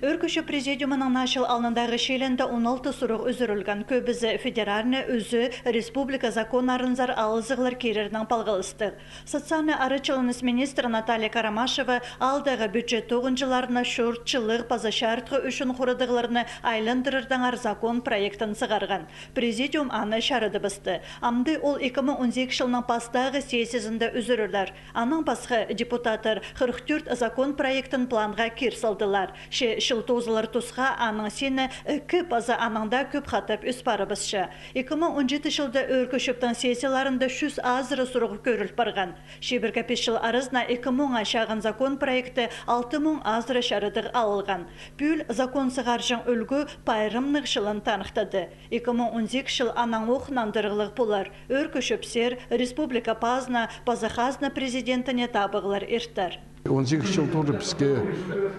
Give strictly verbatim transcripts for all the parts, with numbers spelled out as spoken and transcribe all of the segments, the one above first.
Ӧӧркі чӧп президиумының наа чыл алнындағы чиилінде он алты сурығ ӱзӱрілген, кӧбізі федеральный, ӱзі республика законнарынзар алызығлар кирернең палғалыстығ. Социальный арачыланыс министрі Наталья Карамашева аалдағы бюджет тоғынҷыларына чорт чылығ паза чарытхы ӱчӱн хурадығларны айландырардаңар закон проектін сығарған. Президиум аны чарыдыбысты. Амды ол ікі муң он сигіс чылның пастағы сессиязында ӱзӱрілер. Анаң пасха депутаттар хырых тӧрт закон проектін планға кир салдылар. Че чыл тоозылар тусха аның сині ікі паза анаң даа кӧп хатап ӧс парыбысча. Ікі муң он читі чылда Ӧӧркі чӧптің сессияларында чӱс азыра сурығ кӧріл парған. Чибіргі пис чыл аразына ікі муңа чағын закон проекті алты муң азыра чарыдығ алылған. Пӱӱл закон сығарҷаң ӱлгӱ пайрамнығ чылын таныхтады. Ікі муң он сигіс чыл анаң ох нандырығлығ полар. Ӧӧркі чӧпсер, республика пазына паза хазна президентіне табығлар иртер. Он сигіс чыл тоже піске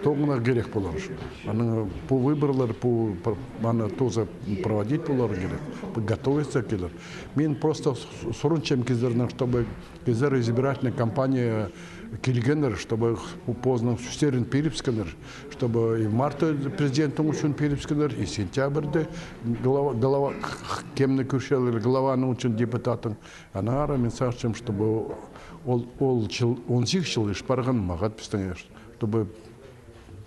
тоғынарға кирек полар. Анаң пу выборлар, пу пр-, аны тоже проводить поларға кирек. Готовиться кирек. Мин просто с-, сурынчам кізілернең, чтобы кізілер избирательный кампания килгеннер, чтобы позының сӧстерін пирібіскеннер, чтобы и марта президенттің ӱчӱн пирібіскеннер, и сентябрьде глава, глава, кемні кӧрчелер, главаның ӱчӱн, депутаттың. Аннаңар мин сағынчам, чтобы ол, ол чыл, он сигіс чыл иш парған, мағат пістің, чтобы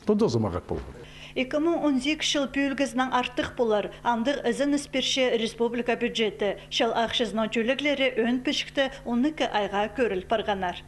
тудазы мағат полған. Ікі муң он сигіс чыл пӱӱлгізінең артых полар, андағ ізеніс пирче республика бюджеті. Чыл ахчазының тӧлеглері ӧӧн пічікте он ікі айға кӧріл парғаннар.